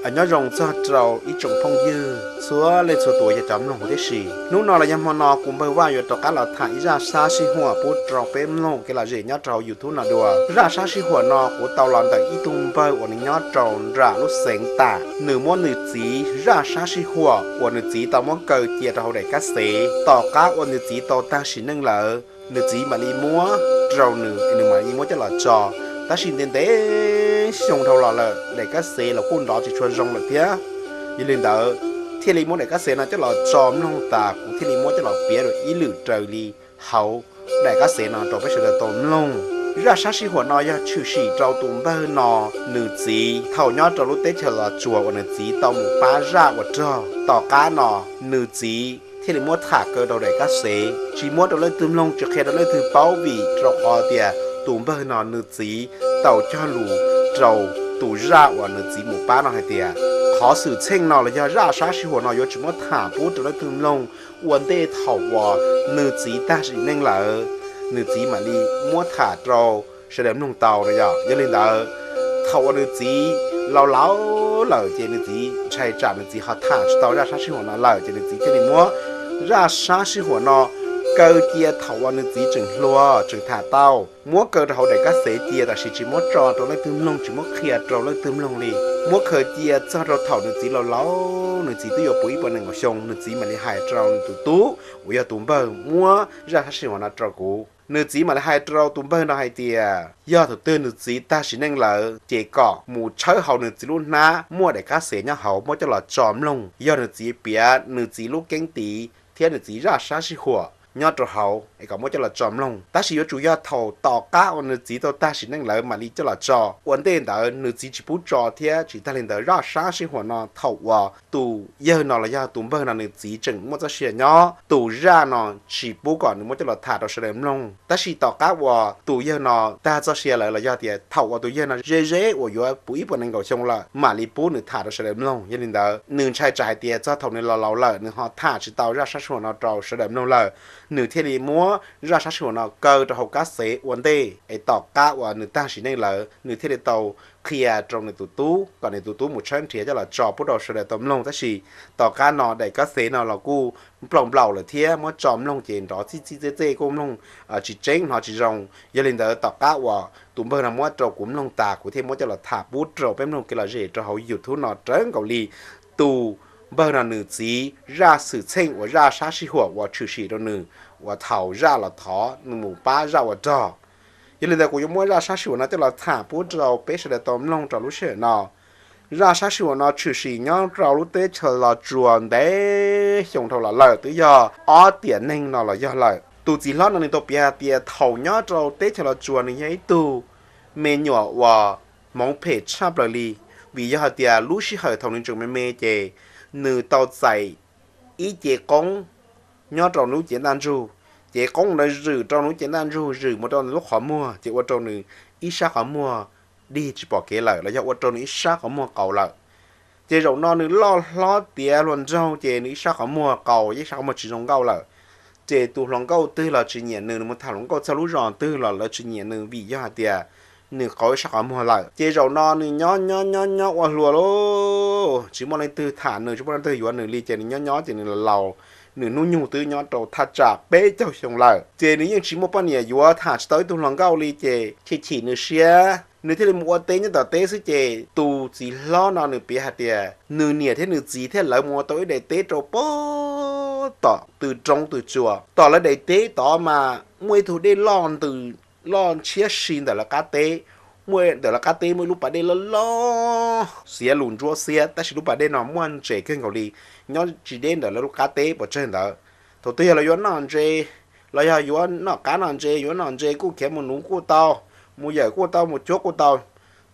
Nyob zoo txog rau ib tsoom phooj ywg txhua leej txhua tus yog cov mloog huv tib si. Hnub no los yog hmo no kuv npawg Vaj yuav rov qab los tham ib zaj sab sij huam pub rau peb mloog kev lom zem nyob rau hauv YouTube no dua. Zaj sab sij huam no kuv tau los ntawm ib tug npawg uas nws nyob rau nram lub xeev Tam, nws muab nws txiv zaj sab sij huam uas nws txiv tau muab kaw cia rau hauv daim kab xev. Tom qab uas nws txiv tau tag sim neej lawm, nws txiv mam li muab rau nws es nws mam li muab coj los tso. Tab sis ntev ntev xyoo dhau los lawm, daim kab xev los kuj nrov tsis tshua zoo lawm thiab. Yog li ntawd, thiaj li muab daim kab xev no coj los tso mloog tas, kuv thiaj li muab coj los piav rau ib lwm raws li hauv daim kab xev no rau peb sawv daws tau mloog. Zaj sab sij huam no yog tshwm sim rau tus npawg no nws txiv thaum nyob rau lub teb chaws Los Tsuas uas nws txiv tau mus pab zaj ua rog. Tom qab no nws txiv thiaj li muab tham kaw rau daim kab xev, tsis muab rau leej twg mloog, tsis qhia rau leej twg paub, vim rau qhov tias tus npawg no nws txiv tau cog lus rau tus zaj uas nws txiv mus pab no hais tias, qhov xwm txheej no los yog zaj sab sij huam no yuav tsis muab tham pub rau leej twg mloog ua ntej thaum uas nws txiv tag sim neej lawm, nws txiv mam li muab tham rau sawv daws mloog tau no yog. Yog li ntawd, thaum uas nws txiv laus laus lawm ces nws txiv ntshai tsam nws txiv ho tham tsis tau zaj sab sij huam no lawm, ces nws txiv thiaj li muab zaj sab sij huam no kaw cia thaum uas nws txiv tseem hluas tseem tham tau, muab kaw rau hauv daim kab xev cia, tab sis tsis muab tso rau leej twg mloog, tsis muab qhia rau leej twg mloog li. Muab kaw cia txog rau thaum nws txiv laus laus, nws txiv twb yuav puv ib puas nees nkaum xyoo, nws txiv mam li hais rau nws tus tub uas yog tus npawg muab zaj sab sij huam no rau kuv. Nws txiv mam li hais rau tus npawg no hais tias yog thaum twg nws txiv tag sim neej lawm ces kom mus tshawb hauv nws txiv lub hnab muaj daim kab xev nyob hauv, muab coj los tso mloog, yog nws txiv piav nws txiv lub keeb tiv thiab nws txiv zaj sab sij huam nyob rau hauv es kom muab coj los tso mloog. Tab sis yuav tsum yog thaum tom qab uas nws txiv tau tag sim neej lawm mam li coj los tso. Ua ntej ntawd nws txiv tsis pub tso thiab. Tsis tag li ntawd, zaj sab sij huam no thaum uas tus yawg no los yog tus npawg no nws txiv tseem muaj txoj sia nyob, tus zaj no tsis pub kom nws muab coj los tham rau sawv daws mloog. Tab sis tom qab uas tus yawg no tag txoj sia lawm los yog tias thaum uas tus yawg no ze ze uas yuav puv ib puas nees nkaum xyoo lawm mam li pub nws tham rau sawv daws mloog. Yog li ntawd, nws ntshai tsam hais tias txog thaum nws laus laus lawm nws ho tham tsis tau zaj sab sij huam no rau sawv daws mloog lawm, nws thiaj li muab zaj sab sij huam no kaw rau hauv kab xev ua ntej es tom qab uas nws tag sim neej lawm nws thiaj li tau qhia rau nws tus tub kom nws tus tub mus tshawb nrhiav coj los tso pub rau sawv daws tau mloog. Tab sis tom qab no daim kab xev no los kuj nplaum nplaum lawm thiab, muab tso mloog ces nrov txij txij txej txej kuj mloog tsis tseeb, hnov tsis zoo. Yog li ntawd, tom qab uas tus npawg no muab rau kuv mloog tas, kuv thiaj muab coj los tham pub rau peb mloog kev lom zem rau hauv YouTube no rawv nkaus li tus npawg no nws txiv zaj xwm txheej uas zaj sab sij huam uas tshwm sim rau nws uas thaum zaj los thov nws mus pab zaj ua rog. Yog li ntawd, kuv yuav muab zaj sab sij huam no coj los tham pub rau peb sawv daws tau mloog rau lub sij hawm no. Zaj sab sij huam no tshwm sim nyob rau lub teb chaws Los Tsuas ntev xyoo dhau los lawm, twb yog ob tiam neeg no los yog lawm. Tus txiv hlob no nws tau piav hais tias thaum nyob rau teb chaws Los Tsuas nws yog ib tug me nyuam uas hmoov phem tshaj plaws li, vim yog hais tias lub sij hawm thaum nws tseem me me ces nws tau txais ib ce qoob nyob rau nws lub cev ntaj ntsug. Ces qoob ntawd zwm rau nws lub cev ntaj ntsug, zwm mus rau nws lub qhov muag, ces ua rau nws ib sab qhov muag dig tsis pom kev lawm los yog ua rau nws ib sab qhov muag qaus lawm. Ces zaum no nws loj hlob tiav hluas nraug ces nws ib sab qhov muag qaus, ib sab qhov muag tsis zoo nkauj lawm. Ces tus hluas nkauj twg los tsis nyiam nws, nws mus tham hluas nkauj txog lub zos twg los lawv tsis nyiam nws, vim yog hais tias nws qaus ib sab qhov muag lawm. Ces zaum no nws nyob nyob nyob nyob ua hluas lauj, tsis muaj leej twg tham nws, tsis muaj leej twg yuav nws li, ces nws nyob nyob ces nws laus laus, nws hnub nyoog twb nyob rau thaj tsam peb caug xyoo lawm, ces nws yeej tsis muaj poj niam yuav, tham tsis tau ib tug hluas nkauj li, ces chim chim nws siab, nws thiaj li mus ua teb nyob tom teb xwb. Ces tus txiv hlob no nws piav hais tias nws niam thiab nws txiv thiab lawv mus ua tau ib daim teb rau pem tom tw roob tw tsua. Tom lawv daim teb tod mas muaj ib tug dej loj ntws, loj ntshiab si ntawm lawv qab teb. Muaj ntawm lawv qab teb muaj ib lub pas dej loj loj xiav lus ntsuab xiab, tab sis lub pas dej no muaj ntses kawg nkaus li, nyob tsis deb ntawm lawv lub qab teb pes tsawg ntawd. Thaum twg yog lawv yuav noj ntses los yog yuav noj qab noj ntses, yuav noj ntses kuj khiav mus nuv kuj tau, mus yawm kuj tau, mus cuab kuj tau.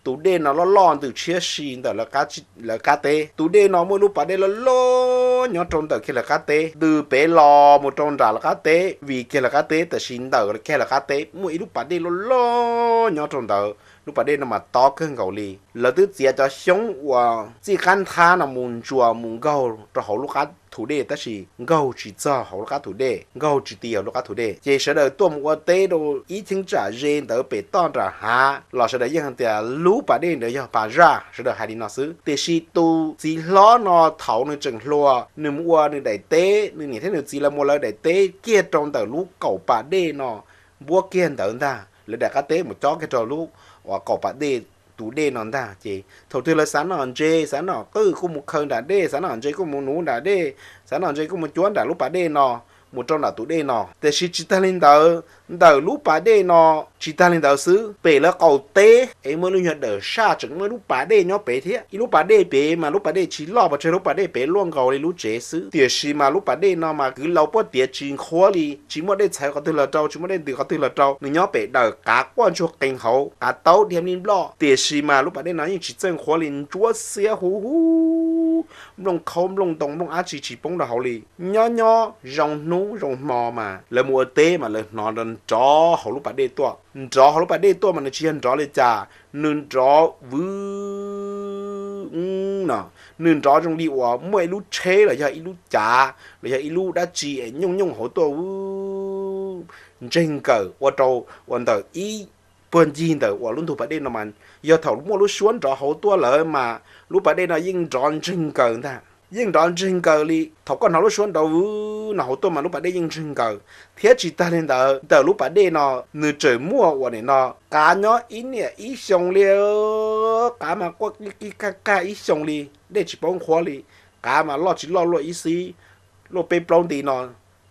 Tus dej no loj loj ntws tshiab si ntawm lawv qab teb. Tus dej no muaj ib lub pas dej loj loj nyob rau ntawm kiag lawv qab teb, ntws pem los mus rau nram lawv qab teb, vim kiag lawv qab teb, tiam sis ntawm kiag lawv qab teb muaj ib lub pas dej loj loj nyob rau ntawd. Lub pas dej no mas tob kawg nkaus li. Lawv twb txiav cov xyoob uas txij qab nthab no mus ntsuas mus nkaug rau hauv lub qab thu dej, tab sis nkaug tsis txog hauv lub qab thu dej, nkaug tsis ti hauv lub qab thu dej. Ces sawv daws tuaj mus ua teb rau ib cheeb tsam ze ntawd pem toj nram hav los sawv daws yeej hais tias lub pas dej ntawd yog pas zaj, sawv daws hais li no xwb. Tiam sis tus txiv hlob no thaum nws tseem hluas, nws mus ua nws daim teb, nws niam thiab nws txiv lawv mus ua lawv daim teb kiag rau ntawm lub kaum pas dej no npuab kiag ntawd ntag, lawv daim qab teb mus cob kiag rau lub uas kaum pas dej tus dej no ntag. Ces thaum twg lawv xav noj ntses, xav noj qwj kuj mus khaws nram dej, xav noj ntses kuj mus nuv nram dej, xav noj ntses kuj mus cuab nram lub pas dej no, mus rau nram tus dej no. Tiam sis tsis tag li ntawd, ntawm lub pas dej no tsis tag li ntawd xwb, pem lawv qaum teb es muaj lub nyuag dawm saj tseem muaj ib lub pas dej nyob pem thiab. Ib lub pas dej pem mas lub pas dej tsis loj pes tsawg, lub pas dej pem luaj nkaus li lub tsev xwb. Tiam sis mas lub pas dej no mas kwv laus puab tiav tsis nqhuab li, tsis muaj dej txhawv qhov twg los rau, tsis muaj dej ntws qhov twg los rau. Nws nyob pem dawm qav quaj ntsuag qees hauv, qav taub dhia mlij nploj. Tiam sis mas lub pas dej no yeej tsis txawj nqhuab li, ntsuab xiab huv huv, nplooj khaub nplooj ntoo nplooj dab tsi tsis poob rau hauv li. Nyob nyob zoo hnub zoo hmo mas lawv mus ua teb mas lawv hnov nrov hauv lub pas dej tuaj. Nrov hauv lub pas dej tuaj mas nws tsis yog nrov li cas, nws nrov vwv no, nws nrov zoo li uas muaj ib lub tsheb los yog ib lub cav los yog ib lub dab tsi es nyooj nyooj hauv tuaj ntseeg nkaws ua rau uas ntawm ib puag ncig ntawm uas lub ntug pas dej no mas yog thaum muaj lub suab nrov hauv tuaj lawm mas lub pas dej no yeej nrov ntseeg nkaws ntag. Yeej nrov ntseeg nkaws li. Thaum koj hnov lub suab nrov vwv no hauv tuaj mas lub pas dej yeej ntseeg nkaws. Thiab tsis tag li ntawd, ntawm lub pas dej no nws tseem muaj uas nim no qav nyob ib niam ib xyoo li. Qav mas quaj qig qig qaj qaj ib xyoo li, dej tsis paub nqhuab li. Qav mas loj tsis loj, luaj ib xib, luaj peb plaub nti no,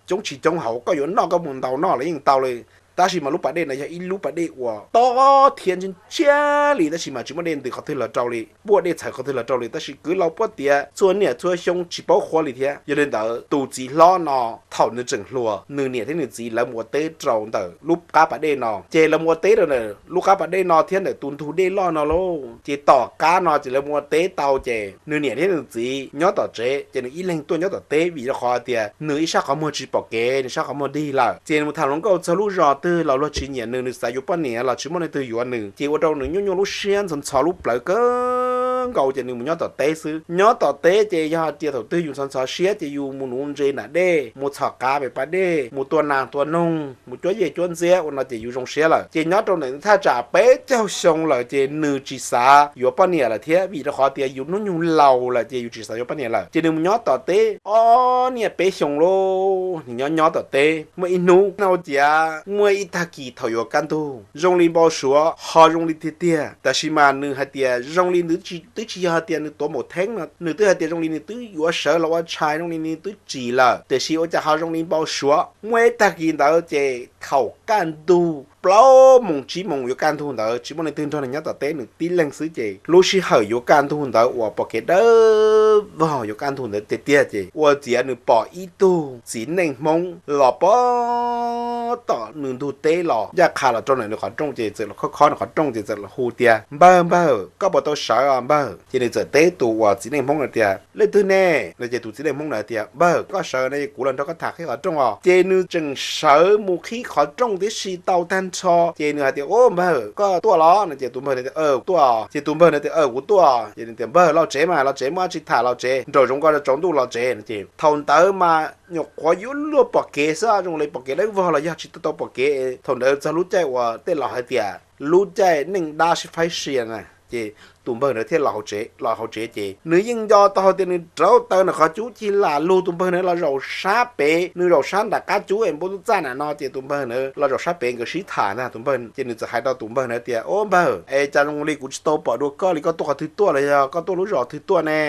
coob tsis coob hauv, koj yuav noj koj mus ntaus noj los yeej tau li. Tab sis mas lub pas dej no yog ib lub pas dej uas tob thiab ntshiab ntshiab li, tab sis mas tsis muaj dej ntws qhov twg los rau li, puaj dej txhawv qhov twg los rau li, tab sis kwv laus puab tiav txhua niaj txhua xyoo tsis paub nqhuab li thiab. Yog li ntawd tus txiv hlob no thaum nws tseem hluas, nws niam thiab nws txiv lawv mus ua teb rau ntawm lub qab pas dej no, ces lawv mus ua teb rau ntawm lub qab pas dej no thiab ntawm tus ntug dej loj no lauj. Ces tom qab no ces lawv mus ua teb tau ces nws niam thiab nws txiv nyob tom tsev, ces nws ib leeg tuaj nyob tom teb vim rau qhov tias nws ib sab qhov muag tsis pom kev, nws sab qhov muag dig lawm. Ces nws mus tham hluas nkauj txog lub zos twg los luag tsis nyiam nws, nws xav yuav poj niam los tsis muaj leej twg yuav nws, ces ua rau nws nyuaj nyuaj lub siab ntxhov ntxhov lub plawv kawg nkaus, ces nws mus nyob tom teb xwb. Nyob tom teb ces yog hais tias thaum twg yus ntxhov ntxhov siab ces yus mus nuv ntses nram dej, mus txhom qav pem pas dej, mus tua nas tua noog, mus cuab yej cuab ntxiab ua no ces yus zoo siab lawm. Ces nyob rau ntawm thaj tsam peb caug xyoo lawm ces nws tsis xav yuav poj niam lawm thiab, vim rau qhov tias yus hnub nyoog laus lawm ces yus tsis xav yuav poj niam lawm. Ces nws mus nyob tom teb ob niaj peb xyoo lauj, nws nyob nyob tom teb. Muaj ib hnub no ua ciav muaj ib tag kis thaum yuav kaj ntug zoo li npau suav ho zoo li tiag tiag, tab sis mas nws hais tias zoo li nws twb tsis yog hais tias nws tuav npaum theeb no, nws twb hais tias zoo li nws twb yuav sawv los ua tshais, zoo li nws twb tsis lawm, tiam sis ua cas ho zoo li npau suav. Muaj ib tag kis ntawd ces thaum kaj ntug plaub moos tsib moos yuav kaj ntug ntawd tsis muaj leej twg nrog nws nyob tom teb, nws tib leeg xwb, ces lub sij hawm yuav kaj ntug ntawd uas pom kev dawb vog yuav kaj ntug ntawd tiag tiag ces ua ciav nws pom ib tug txiv neej Hmoob los pog tom nws ntug teb los ncaj qha los rau ntawm nws qhov rooj ces txawm los khob khob nws qhov rooj ces txawm los hu tias, Npawg, npawg, koj puas tau sawv os npawg? Ces nws txawm teb tus uas txiv neej Hmoob na tias, Leej twg ne? No ces tus txiv neej Hmoob na tias, Npawg, koj sawv no kuv los nrog koj tham qhib qhov rooj os. Ces nws tseem sawv mus qhib qhov rooj tib si tau tag nrho ces nws hais tias, Ub, npawg, koj tuaj los? No ces tus npawg na tias, Tuaj. Ces tus npawg na tias, Kuv tuaj. Ces nws tias, Npawg, los tsev mas, los tsev, muaj dab tsi tham los tsev, nraum zoov ko tsaus ntuj los tsev. Ces thaum ntawd mas nyuam qhuav yuav luag pom kev xwb, zoo li pom kev dawb vog los yog tsis tau tau pom kev. Thaum ntawd txog lub caij uas tej laus hais tias lub caij neej dab sib faib sia na, ces tus npawg ntawd thiaj los hauv tsev ces nws yeej nco tau hais tias nws rauv taws ntawm qhov cub cig lam lug tus npawg ntawd los zaum sab pem, nws zaum sab nram qab cub es npua tub txaj nram no ces tus npawg ntawd los zaum sab pem nkawd sib tham ntag. Tus npawg ces nws txawm hais rau tus npawg ntawd tias, Ub npawg, es cas zoo li kuv tsis tau pom dua koj li, koj tuaj qhov twg tuaj los yog koj tuaj lub zos twg tuaj ne?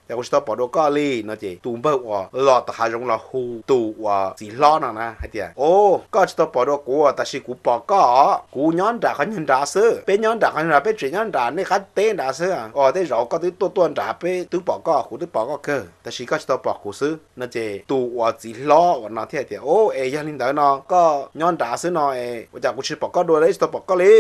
Cas kuv tsis tau pom dua koj li? No ces tus npawg uas los tom hav zoov los hu tus uas txiv hlob no na hais tias, Ub, koj tsis tau pom dua kuv, tab sis kuv pom koj os. Kuv nyob nram qhov nyuag nrad xwb, peb nyob nram qhov nyuag nrad, peb tsev nyob nram nej qab teb nrad xwb, uas tej zaum koj twb tuaj tuaj nrad peb twb pom koj, kuv twb pom koj kawg, tab sis koj tsis tau pom kuv xwb no. Ces tus uas txiv hlob uas no thiaj tias, Ub, es yog li ntawd no koj nyob nrad xwb no es ua cas kuv tsis pom koj dua li, tsis tau pom koj li?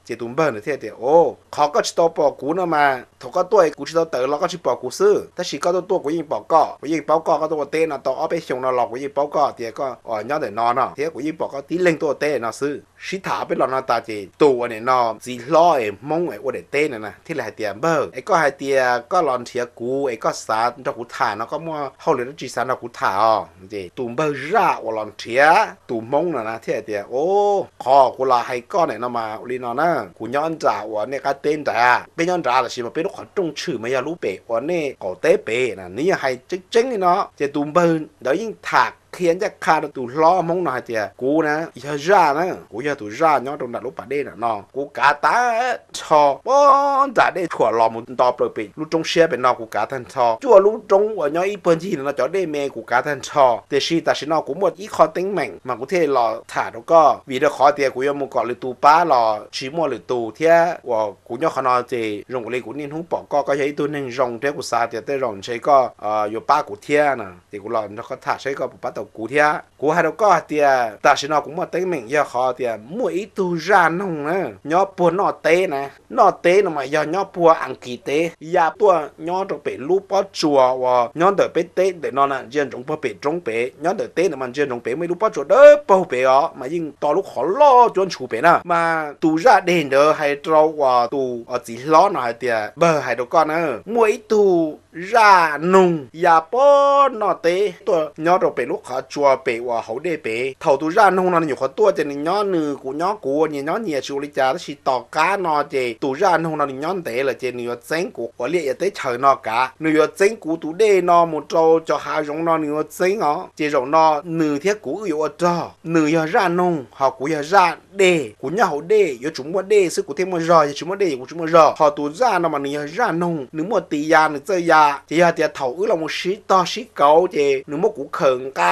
Ces tus npawg ntawd thiaj tias, Ub, qhov koj tsis tau pom kuv no mas thaum koj tuaj kuv tsis tau tawm los koj tsis pom kuv xwb, tab sis koj tuaj tuaj kuv yeej pom koj, kuv yeej paub koj, koj tuaj ua teb no tau ob peb xyoos no los kuv yeej paub koj tias koj nyob ntawm no no thiab kuv yeej pom koj tib leeg tuaj ua teb no xwb. Sib tham peb los no tas ces tus uas nim no txiv hlob es Hmoob es ua daim teb no na thiaj li hais tias, Npawg, es koj hais tias koj los nrhiav kuv es koj xav nrog kuv tham no, koj muaj hauj lwm dab tsi xav nrog kuv tham os? Ces tus npawg zaj uas los nrhiav tus Hmoob no na thiaj tias, Ub, qhov kuv los hais koj nim no mas ua li no na, kuv nyob nram uas nej qab teb nrad, peb nyob nrad tab sis mas peb lub qhov rooj tshwm mas yog lub pem uas nej qaum teb pem na. Nws yeej hais tseeb tseeb li no. Ces tus npawg ntawd yeej tham qhia ncaj qha rau tus hlob Hmoob no hais tias, Kuv na yog zaj na, kuv yog tus zaj nyob rau nram lub pas dej nram no, kuv kav tag nrho pab nram dej tshuam los mus nto plaws pem lub roob siab pem no, kuv kav tag nrho cuaj lub roob uas nyob ib puag ncig no cov dej me kuv kav tag nrho. Tiam sis tam sim no kuv muaj ib qho teeb meem mas kuv thiaj los tham rau koj, vim rau qhov tias kuv yuav mus kom lwm tus pab los tsis muaj lwm tus thiab uas kuv nyob qhov no ces zoo li kuv niaj hnub pom koj, koj yog ib tug neeg zoo thiab kuv xav tias tej zaum ntshe koj yuav pab kuv thiab no. Ces kuv los nrog koj tham saib koj puas pab tau kuv thiab. Kuv hais rau koj hais tias tam sim no kuv muaj teeb meem yog qhov tias muaj ib tug zaj noog na nyob puag noj teb na. Noj teb no mas yog nyob puag Askiv teb, ya tuaj nyob rau pem lub pob tsuas uas nyob ntawm peb teb ntawm no na, ntsia ntsoov puag pem roob pem, nyob ntawm teb ntawd mas ntsia ntsoov pem muaj ib lub pob tsuas dawb paug pem os, mas yeej to lub qhov loj cuab ntshuv pem na. Mas tus zaj deg ntawd hais rau uas tus txiv hlob no hais tias, Npawg, hais rau koj na, muaj ib tug zaj noog ya puag noj teb tuaj nyob rau pem lub qhov tsua pem uas hauv dej pem. Thaum tus zaj noog no nws nyuam qhuav tuaj ces nws nyob nws, kuv nyob kuv, nyias nyob nyias tsis ua li cas, tab sis tom qab no ces tus zaj noog no nws nyob ntev lawm ces nws yuav txeeb kuv ua liaj ia teb chaws no kav, nws yuav txeeb kuv tus dej no mus rau cov hav zoov no nws yuav txeeb os. Ces zaum no nws thiab kuv wb yuav ua rog, nws yog zaj noog ho kuv yog zaj dej. Kuv nyob hauv dej, yuav tsum muaj dej xwb kuv thiaj muaj zog, yog tsis muaj dej kuv tsis muaj zog. Ho tus zaj no mas nws yog zaj noog, nws muaj tis ya nws txawj ya. Ces yog tias thaum wb los mus sib tog sib kauv ces nws muab kuv khawm nqa,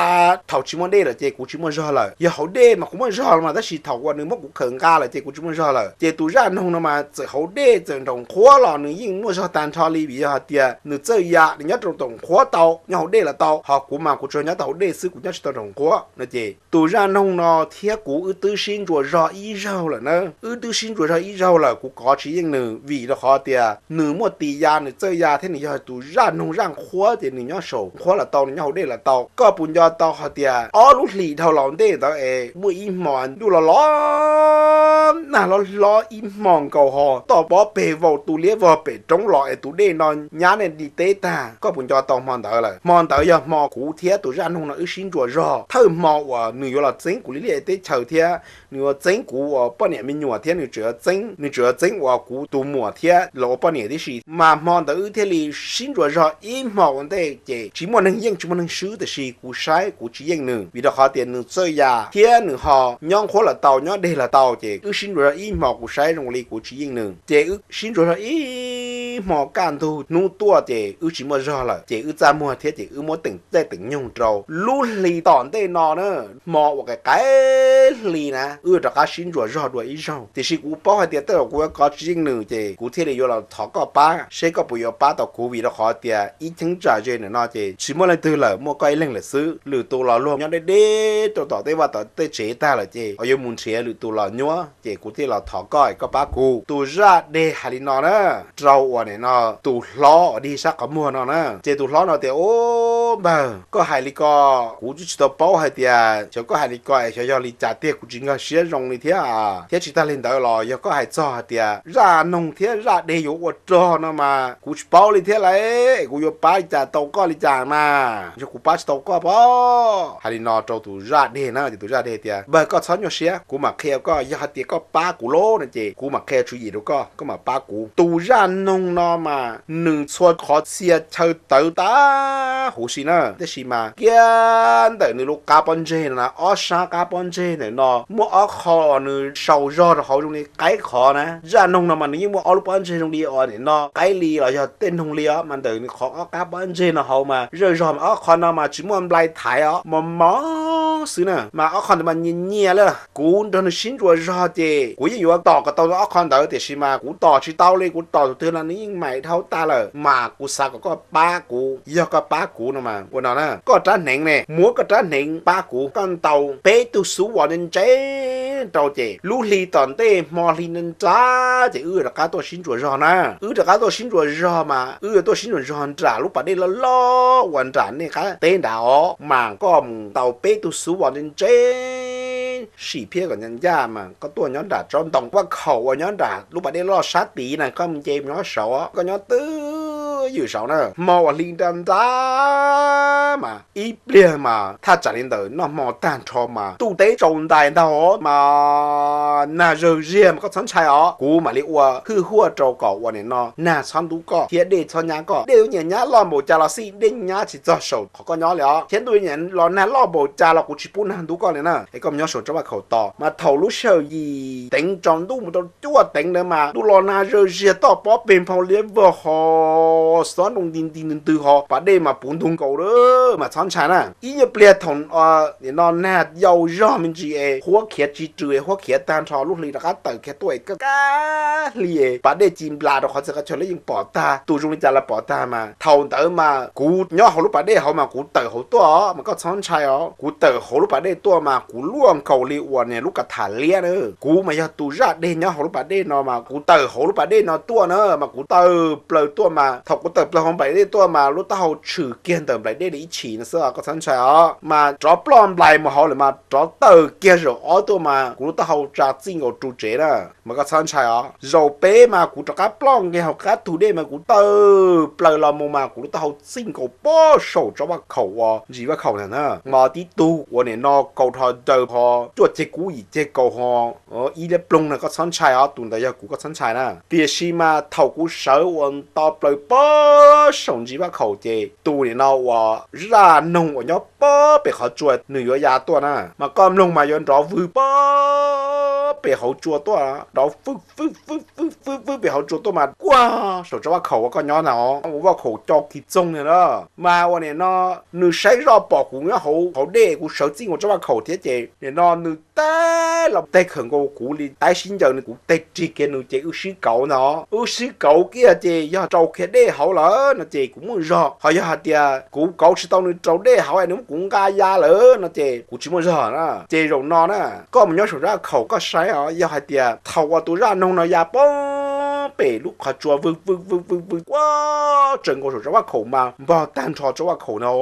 thaum tsis muaj dej lawm ces kuv tsis muaj zog lawm. Yog hauv dej mas kuv muaj zog los mas, tab sis thaum uas nws muab kuv khawm nqa lawm ces kuv tsis muaj zog lawm. Ces tus zaj noog no mas txawm hauv dej txawm nraum nqhuab los nws yeej muaj zog tag nrho li, vim yog hais tias nws txawj ya, nws nyob rau nraum nqhuab tau, nyob hauv dej los tau. Ho kuv mas kuv tsuas nyob tau hauv dej xwb, kuv nyob tsis tau nraum nqhuab no. Ces tus zaj noog no thiab kuv wb twb sib ntsuas zog ib zaug lawm na. Wb twb sib ntsuas zog ib zaug lawm, kuv kov tsis yeej nws, vim rau qhov tias nws muaj tis ya nws txawj ya thiab nws yog tus zaj noog zaj nqhuab, ces nws nyob saum nqhuab los tau, nws nyob hauv dej los tau. Koj puas nco tau hais tias ob lub hlis dhau los ntej ntawd es muaj ib hmo ntuj los los nag hlob hlob ib hmo nkaus ho toj pob peg vau tu liab vog pem roob los es tus dej no nyab nej di teb tag? Koj puas nco tau hmo ntawd lawm? Hmo ntawd yog hmo kuv thiab tus zaj noog no wb sib ntsuas zog, thawj hmo uas nws yuav los txeeb kuv li liaj teb chaws thiab nws yuav txeeb kuv ua poj niam me nyuam thiab nws tseem yuav txeeb, nws tseem yuav txeeb ua kuv tus muam thiab los ua poj niam tib si. Mas hmo ntawd wb thiaj li sib ntsuas zog ib hmo ua ntej ces tsis muaj neeg yeej tsis muaj neeg swb, tiam sis kuv saib kuv tsis yeej nws, vim rau qhov tias nws txawj ya thiab nws ho nyob nqhuab los tau nyob deg los tau. Ces wb sib ntsuas zog ib hmo, kuv saib zoo li kuv tsis yeej nws, ces wb sib ntsuas zog ib hmo kaj ntug hnub tuaj ces wb tsis muaj zog lawm, ces wb txaj muag thiab ces wb muab teem caij teem nyoog rau lub hli tom ntej no na. Hmo uas qaim qaim hli na wb rov qab sib ntsuas zog dua ib zaug, tiam sis kuv paub hais tias tej zaum kuv yuav kov tsis yeej nws, ces kuv thiaj li yuav los thov koj pab seb koj puas yuav pab tau kuv, vim rau qhov tias ib cheeb tsam ze ntawm no ces tsis muaj leej twg lawm, muaj koj ib leeg lawm xwb. Lwm tus los luag nyob deb deb rau tom tej vaj tom tej tsev tag lawm, ces yuav mus nrhiav lwm tus los nyuab, ces kuv thiaj los thov koj es koj pab kuv. Tus zaj deg hais li no na rau uas nim no tus hlob uas dig sab qhov muag no na. Ces tus hlob no tias, Ub, npawg, koj hais li ko kuv twb tsis tau paub hais tias xyov koj hais li ko es xyov yog li cas tiag, kuv tsis nkag siab zoo li thiab. Thiab tsis tag li ntawd los yog koj hais txog hais tias zaj noog thiab zaj deg yuav ua rog no mas kuv tsis paub li thiab lauj, kuv yuav pab li cas tau koj li cas mas, yog kuv pab tsis tau koj pob. Hais li no rau tus zaj deg na, ces tus zaj deg tias, Npawg, koj txhob nyuaj siab, kuv mam qhia koj, yog hais tias koj pab kuv lawm no ces kuv mam qhia tswv yim rau koj, koj mam pab kuv. Tus zaj noog no mas nws txhua qhov txhia chaw tawv tag huv si na, tiam sis mas kiag ntawm nws lub qab pob ntseg no na, ob sab qab pob ntseg ntawm no muaj ob qho uas nws sau zog rau hauv zoo li qaib qhov na. Zaj noog no mas nws yeej muaj ob lub pob ntseg zoo li uas nim no qaib li los yog tej noog li os, mas ntawm nws qhov ob qab pob ntseg no hauv mas zawj zog mas ob qho no mas tsis muaj nplai thaiv os, mos mos xwb na, mas ob qho ntawd mas nyias nyias li. Kuv nrog nws sib ntsuas zog ces kuv yeej yuav tos kom tau ob qho ntawd, tiam sis mas kuv tos tsis tau li, kuv tos tus twg los nws yeej maim dhau tag lawm, mas kuv xav kom koj pab kuv. Yog koj pab kuv no mas ua no na, koj rab hneev ne, muab koj rab hneev pab kuv, koj ntaus peb tug xub uas ntse ntse rau ces lub hli tom ntej hmo hli nra nra ces wb rov qab tuaj sib ntsuas zog na. Wb rov qab tuaj sib ntsuas zog mas wb yuav tuaj sib ntsuas zog nram lub pas dej loj loj uas nram nej qab teb nrad os, mas koj mus ntaus peb tug xub uas ntse ntse sim phiab kom ncaj ncaj mas koj tuaj nyob nram tsob ntoo vaj khaum uas nyob nram lub pas dej loj sab tid na, koj mus nce nyob saud, koj nyob twj ywm saud na. Hmo uas hli nra nra mas ib pliag mas thaj tsam li ntawm noj hmo tag nrho mas ntuj teb tsaus ntais ntag os, mas nag zawg ziag mas koj txhob ntshai os, kuv mam li ua hwj huaj rau kom uas nim no nag txhob ntub koj thiab dej txhob nyab koj. Dej nyiam nyab loj npaum cas los xij, dej nyab tsis txog saum qhov koj nyob li os, thiab ntuj nyiam los nag loj npaum cas los kuv tsis pub nag ntub koj li na. Es koj mus nyob saum tsob vaj khaum tos mas thaum lub sij hawm yim teev tsaus ntuj mus rau cuaj teev ntawd mas ntuj los nag zawg ziag toj pob peg nphau liab vog ho xob nroo nti nti ntws ntws ho pas dej mas puv ntug nkaus lawm mas txhob ntshai na. Ib nyuag pliag thaum nim no nag yau zog me ntsis es huab khiav tsis rws es huab khiav tag nrho lub hli rov qab tawm kiag tuaj es kaj hli es pas dej ci nplas rau qhov txhia qhov chaw lawv yeej pom tag, tus zoo li cas los pom tag mas thaum ntawd mas kuv nyob hauv lub pas dej hauv mas kuv tawm hauv tuaj os mas koj txhob ntshai os. Kuv tawm hauv lub pas dej tuaj mas kuv luaj nkaus li uas niag lub kav tham liab na. Kuv mas yog tus zaj dej nyob hauv lub pas dej no mas kuv tawm hauv lub pas dej no tuaj na mas kuv tawm plaws tuaj mas thaum kuv tawm plaws hauv nplaim dej tuaj mas lub taub hau tshwm kiag ntawm nplaim dej li ib chim no xwb os, koj txhob ntshai os. Mas rov ploj nplais mus hauv lawm mas rov tawm kiag zaum ob tuaj mas kuv lub taub hau tsa txij nkaus ru tsev na. Mas koj txhob ntshai os, zaum peb mas kuv rov qab ploj nqis hauv qab tug dej mas kuv tawm plaws los mus mas kuv lub taub hau txij nkaus pob saum tsob vaj khaum uas ntsis vaj khaum ntawd na. Mas tib tug uas nim no kaus rho daws ho cuaj ceg kub yim ceg kaus ho ib liab ploog na, koj txhob ntshai os, tus ntawd yog kuv, koj txhob ntshai na. Tiam sis mas thaum kuv sawv uas nto plaws pob saum ntsis vaj khaum ces tus nim no uas zaj noog uas nyob pob pem qhov tsua nws yuav ya tuaj na, mas koj mloog mas yuav nrov vwg pob pem hauv tsua tuaj, nrov vwg vwg vwg vwg vwg pem hauv tsua tuaj mas kuaj saum tsob vaj khaum uas koj nyob ntag, ua vaj khaum co kis txoog na. Mas uas nim no nws saib zoj pom kuv nyob hauv dej, kuv sawv txij nkaus tsob vaj khaum thiab ces nim no nws tab los teg khawm nkaus kuv li tab sib ncaws nws, kuv teg rig kiag nws ces wb sib kauv ntag. Wb sib kauv kiag ces yog rau kiag dej hauv lawm no ces kuv muaj zog, ho yog hais tias kuv kauv tsis tau nws rau dej hauv es nws muab kuv nqa ya lawm no ces kuv tsis muaj zog na. Ces zaum no na, koj mus nyob saum zaj khaum koj saib os, yog hais tias thaum uas tus zaj noog no ya pob pem lub qhov tsua vwg vwg vwg vwg vwg kuaj tsaws nkaus saum tsob vaj khaum mas npog tag nrho tsob vaj khaum no,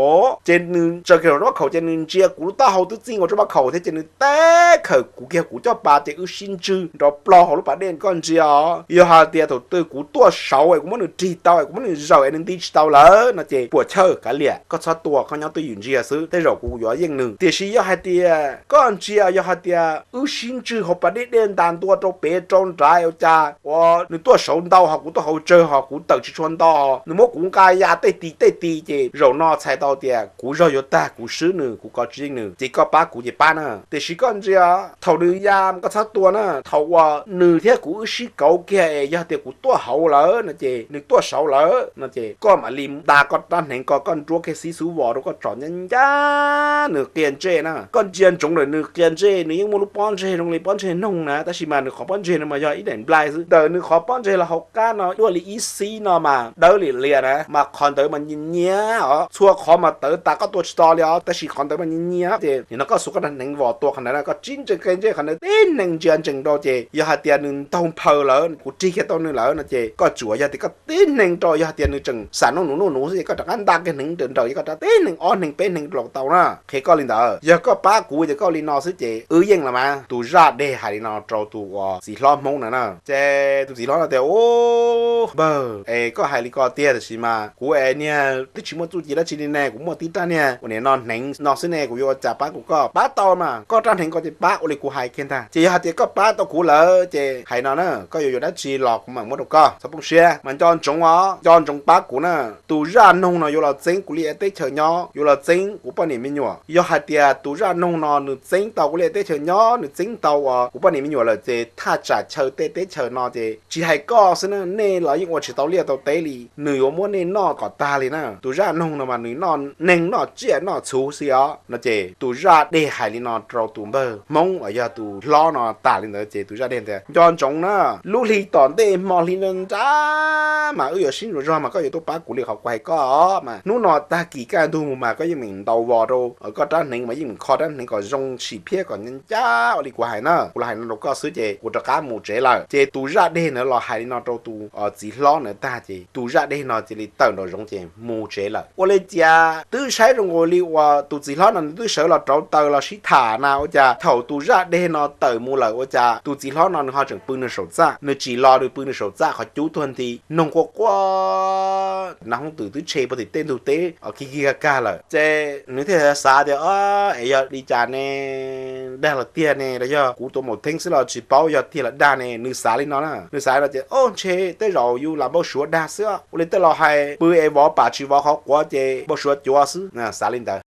ces nws tsaws kiag saum tsob vaj khaum ces nws ntsia kuv lub taub hau twb txij nkaus tsob vaj khaum thiab ces nws tab khawm kuv kiag kuv caj pas ces wb sib ntswg nrov plo hauv lub pas dej, koj ntsia os. Yog hais tias thaum twg kuv tuaj saud es kuv muab nws rig tau es kuv muab nws zaws es nws nti tsis tau lawm no ces puas chawj kav liam, koj txhob tua, koj nyob twj ywm ntsia xwb, tej zaum kuv yuav yeej nws. Tiam sis yog hais tias koj ntsia, yog hais tias wb sib ntswg hauv pas dej, dej ntas ntua rau pem rau nrad ua cas uas nws tuaj saud ntau ho kuv tuaj hauv tsawg ho kuv tawm tsis tshua nto, nws muab kuv nqa ya tej ti tej ti ces zaum no txhais tau tias kuv zog yuav tag, kuv swb nws, kuv kov tsis yeej nws, ces koj pab kuv ces pab na. Tiam sis koj ntsia, thaum nws ya koj txhob tua na, thaum uas nws thiab kuv wb sib kauv kiag es yog tias kuv tuaj hauv lawm no ces nws tuaj saud lawm no ces koj mam li nta koj rab hneev ko, koj nruab kiag xib xub vos rau koj tsom ncaj ncaj nws qia ntsej na. Koj ntsia ntsoov ntawm nws qia ntsej, nws yeej muaj lub pob ntseg zoo li pob ntseg noog na, tab sis mas nws qhov pob ntseg no mas yog ib daim nplai xwb. Ntawm nws qhov pob ntseg los hauv qab no dua li ib xib no mas dawb liam lias na, mas qhov ntawd mas nyias nyias os, txhua qhov mas tawv tas koj tua tsis tau li os, tab sis qhov ntawd mas nyias nyias. Ces nim no koj xuas koj rab hneev vos tua qhov ntawd na, koj tsib ntsees qia ntsej qhov ntawd tib hneev ntsia ntsees rau ces yog hais tias nws ntaug nphaws lawm, kuv rig kiag tau nws lawm no ces koj tsuas yog tias koj tib hneev rau, yog hais tias nws tseem xam nuj nus nuj nus xwb ces koj rov qab nta kiag hneev raws nraws, koj rov tib hneev ob hneev peb hneev los tau na. Qhia koj li ntawd, yog koj pab kuv ces koj li no xwb ces wb yeej los mas. Tus zaj deg hais li no rau tus uas txiv hlob Hmoob na na. Ces tus txiv hlob no tias Ub, npawg, es koj hais li ko tiag, tab sis mas kuv es niag twb tsis muaj txuj ci dab tsi li ne, kuv muaj tib rab niag uas nim no hneev no xwb ne, kuv yuav ua cas pab kuv koj? Pab tau mas, koj rab hneev ko ces pab ua li kuv hais kiag ntag. Ces yog hais tias koj pab tau kuv lawm ces hais no na, koj yuav yuav dab tsi los kuv mam muab rau koj, txhob poob siab. Mas nco ntsoov os, nco ntsoov pab kuv na. Tus zaj noog no yuav los txeeb kuv li teb chaws nyob, yuav los txeeb kuv poj niam me nyuam. Yog hais tias tus zaj noog no nws txeeb tau kuv li teb chaws nyob, nws txeeb tau uas kuv poj niam me nyuam lawm ces thaj tsam chaw tej teb chaws no ces tsis hais koj xwb na, nej los yeej ua tsis tau liaj tau teb li, nws yuav muab nej noj kom tag li na. Tus zaj noog no mas nws noj neeg noj tsiaj noj txhuv xwb os. No ces tus zaj dej hais li no rau tus npawg Hmoob uas yog tus hlob no tas li ntawd ces tus zaj dej tias, nco ntsoov na, lub hli tom ntej hmo hli nra nrab mas wb yuav sib ntsuas zog mas koj yuav tuaj pab kuv li qhov kuv hais koj os. Mas hnub no tag kis kaj ntug mus mas koj yeej meem ntaus vos rau koj rab hneev mas yeej meem kho rab hneev kom zoo sim phiab kom ncaj ncaj ua li kuv hais na. Kuv los hais no rau koj xwb ces kuv rov qab mus tsev lawm. Ces tus zaj dej ntawd los hais li no rau tus txiv hlob ntawd tag ces tus zaj dej no cia li tawm nraum zoov ces mus tsev lawm. Ua li cas twb saib zoo nkaus li uas tus txiv hlob no nws twb sawv los rauv taws los sib tham na, ua cas thaum tus zaj dej no tawm mus lawm ua cas tus txiv hlob no nws ho tseem pw nws saum txaj, nws tsim los nws pw nws saum txaj qhov cub tuag nti, noog quaj quaj, nas hoob twm twb tshe puag tim tej ntug teb kig kig kag kag lawm. Ces nws thiaj xav tias, es yog li cas ne, dag los tiag ne, los yog kuv tus maum theeb xwb los tsis paub yog tiag los dag ne, nws xav li no na. Nws xav li no ces, o ntshe tej zaum yus lam npau suav dag xwb, ua li tej laus hais pw es vov pam tsis vov qhov quav ces npau suav cuav xwb, xav li ntawd.